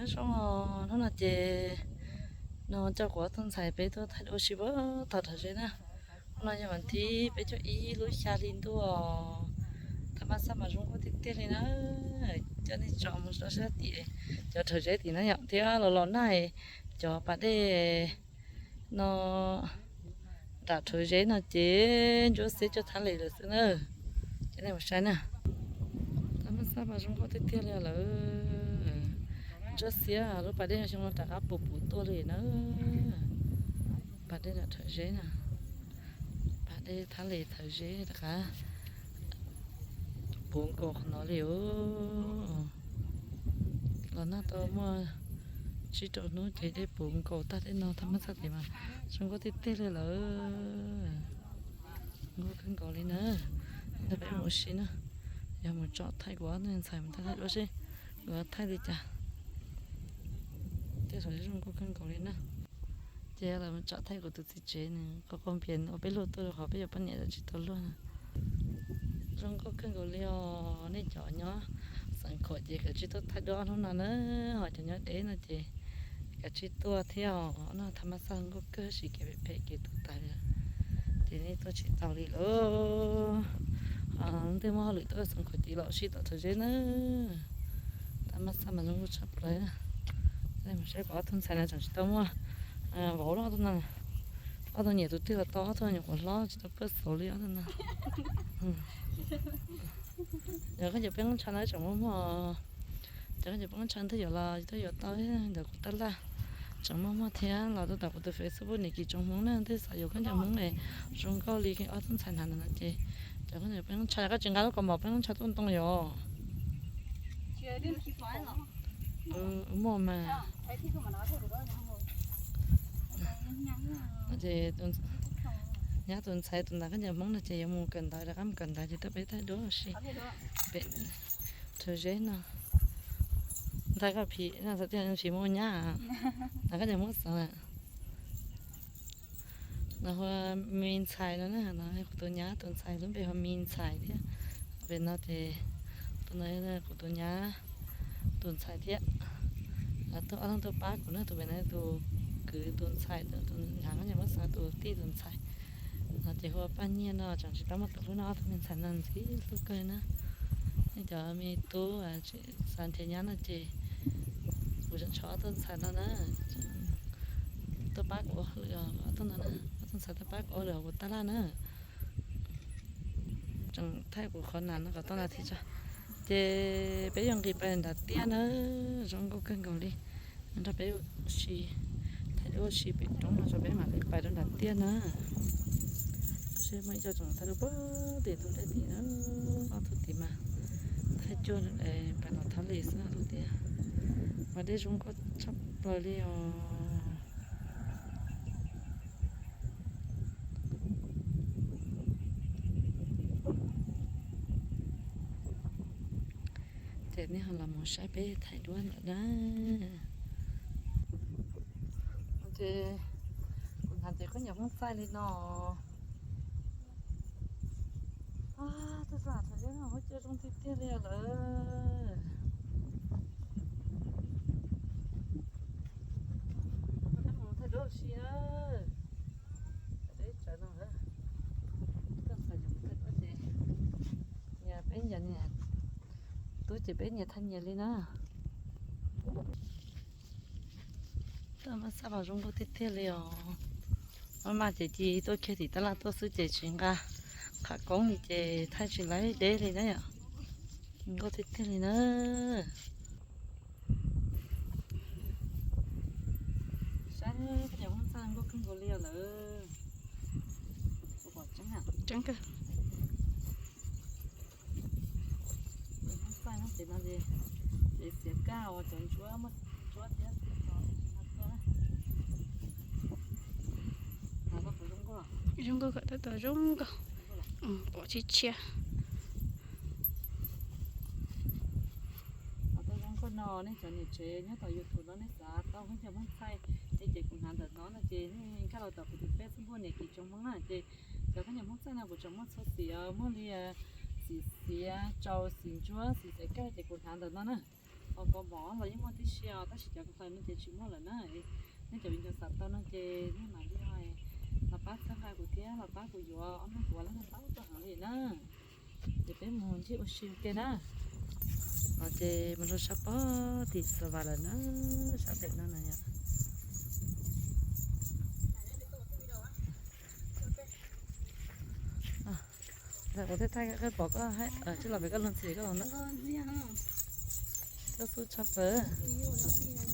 Nyob zoo, hnub no ces no coj kuv ob tug ntxhais peb tuaj thaij duab ua si puag tom Rhawv Zeb na. Hnub no yog vas thib peb caug ib lub xya hli ntuj, thaj ma xaj mas zoo nkauj tiag tiag li na. Coj nej tsom mus rau sab tim cov Rhawv Zeb tim na yom, thiab los los nag cov pas dej no nram Rhawv Zeb no ces ntsuab xiab cuag Thab Lis lawm xwb na. Ces nej mus saib na, thaj ma xaj mas zoo nkauj tiag tiag li lawm. Ntsuab xiab lub pas dej no xyoo no rov qab puv puv tuaj li na. Pas dej nram Rhawv Zeb na, pas dej Thab Lis Rhawv Zeb rov qab puv nkaus qhov no li os. Los nag tau muaj tsib rau hnub ces dej puv nkaus tag tej no, thaj ma xaj tim mas zoo nkauj tiag tiag li lawm. Nkauj kawg nkaus li na. Ntawd peb mus ua si na, yog mus tsom thaij kuv ob tug ntxhais mus thaij duab seb nkawd thaij li cas. Tej zaum zoo nkauj kawg nkaus li na. Ces lawv mus tsom thaij kuv tus txiv tsev nws qhov qau npias ua peb luag tuaj rau qhov peb yuav poj niam tsis tau luag na. Zoo nkauj kawg nkaus li os. Nej cov nyob Xeev Khuam ces kav tsij tuaj thaij duab hnub no na, ho cov nyob deb no ces kav tsij tuaj thiab os. No thaj ma xaj nkauj kawg, sis kev phem phem kev tu tas li, ces nej tuaj tsis tau li lawm. Ho leej twg muaj hauj lwm tuaj Xeev Khuam ces los ua si tom Rhawv Zeb na. Thaj ma xaj mas zoo nkauj tshaj plaws. Saib kuv ob tug ntxhais no tseem tsis tau muaj vauv los ob tug no, ob tug nyiam tus twg los tau, ob tug nyuam qhuav hlob tsis tau pab xauv li ob tug no. Yog koj cov peb qub ntsha no tseem muaj muag, cov koj cov peb qub ntsha twb yuav los twb yuav tau ntawm kuv tab laj, tseem muaj muag thiab. Los rau tom kuv tus Facebook Niam Kis Tsoom Hmoob na, twb xav yuav khaub ncaws Hmoob es zoo nkauj li ob tug ntxhais hnav ntawm no ces cov khaub ncaws peb qub ntsha, koj tsis nqa lub kaus mom peb qub ntsha tuaj ntoo yom? Muaj mas. Ces nyab tus ntxhais tus ntawd khaub ncaws Hmoob no ces yuav mus kawm ntawv, rov qab mus kawm ntawv ces tuaj peb thaij duab ua si pem Rhawv Zeb no. Ntxhais koj phim no, xav tias phim mus ua nyab, ntawd khaub ncaws Hmoob xeev lawm. No hu ua Me Ntxhais no na, no kuv tus nyab tus ntxhais lub npe hu ua Me Ntxhais thiab. Pem no ces tus no kuv tus nyab tus ntxhais thiab. Tuaj ob leeg tuaj pab kuv na, tus pem no tus kwv tus ntxhais, tus hnav khaub ncaws Hmoob xeev tus tij tus ntxhais. No ces hu ua Paj Nyiaj no, tseem tsis tau muaj tus hlub no, ob tug me ntxhais no ntxim hlub kawg na. Nej cov me tub xav nrhiav nyab no ces kuv tseem tshuav ob tug ntxhais no na, tuaj pab kuv ua hauj lwm, ob tug no na, ob tug ntxhais tuaj pab kuv ua hauj lwm hauv kuv tab laj na. Tseem thaij kuv qhov nas no kom tau nas this tso. Ces peb yuav nqis pais nram tiaj na, zoo nkauj kawg nkaus li. Nrog peb ua si, thaij duab ua si pem roob no tso peb mam li pais rau nram tiaj na. Seb muaj ib co tseem thaij duab puag tim ntug dej tim na, ob tug tim mas thaij cuag pais los Thab Lis xwb ob tug tim. Mas dej zoo nkauj tshaj plaws li os. Ces nej ho los mus saib peb thaij duab ntawm na. Ces kuv hnav ces khaub ncaws Hmoob txaij li no. Tuaj txog thaum ub no huab cua zoo tiag tiag li lawm. Thaij duab ua si na. Deb tsawv no, tuaj txog ces mus thaij duab ces nyias peb nyias, nyias tub ces peb nyias thaij nyias li na. Thaj ma xaj mas zoo nkauj tiag tiag li os. Maj mam ces cia tuaj kiag tim tab laj tuaj xwb ces tsis nqa qhov koob li ces thaij tsis laib deb li na yom. Nkauj tiag tiag li na. Saib khaub ncaws Hmoob txaij nkauj kawg nkaus li os lawm. Tseeb kawg. Hmoob txaij no ces no ces xiav kaj uas cov ntsuab muaj ntsuab thiab. Zoo nkauj kom tab tom zoo nkauj, pom tsis tshiab. Tau zoo nkauj no nej cov niam tsev nyob tom YouTube no nej xav tau khaub ncaws Hmoob txaij li ces kuv hnav ntawm no no ces nej nkag los tom kuv tus Facebook Niam Kis Tsoom Hmoob na ces cov khaub ncaws Hmoob txaij no kuv tseem muaj txhua xim, muaj li xim xiav, tsau, xim ntsuab, xim xiav kaj ces kuv hnav ntawm no na. Kaus mom los yeej muaj tib si os, tab sis cov hlaws no ces tsis muaj lawm na. Nej cov viv ncaus xav tau no ces nej mam li los pab txhawb nqa kuv thiab los pab kuv yuav ob lub kuv ua lab ntaj taub tuaj heev li na. Ces peb mus ntsib ua si ua ke na. Ces mus rau sab pob tim Xav Vas lawm na, sab pem no na yom. Kuv thiaj thaij qhib pom koj, tsis los pem koj luag ntxhi koj los na. Koj xub tshaj plaws.